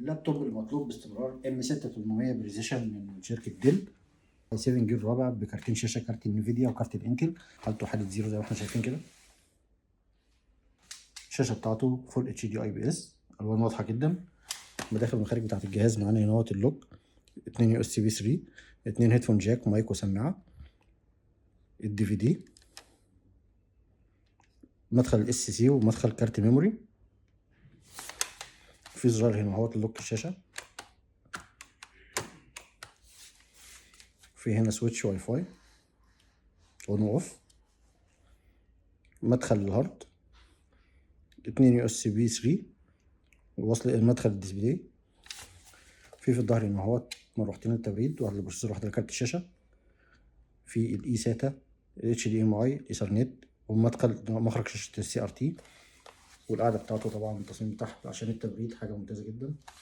اللابتوب المطلوب باستمرار M 6800 Precision من شركة Dell، 7 جيل رابع، بكارتين شاشه، كارت Nvidia وكارت ال Intel. حالته حاله zero زي ما احنا شايفين كده. الشاشة بتاعته full HD IPS، الوان واضحة جدا. مداخل والمخارج بتاعت الجهاز معانا هنا اهوت: ال lock، 2 USB 3، 2 headphone jack، مايك وسماعه، ال DVD، مدخل ال SC ومدخل كارت memory. في زرار هنا اهوت lock الشاشه. في هنا switch WiFi on off، مدخل ال hard، 2 USB 3، ووصل المدخل ال display. في الظهر هنا اهوت مروحتين التبريد، واحدة لل processor واحدة لكارت الشاشه. في ال eSATA، ال HDMI، ال Ethernet، ومدخل مخرج شاشة ال CRT. والقاعدة بتاعته طبعا التصميم تحت عشان التبريد، حاجة ممتازة جدا.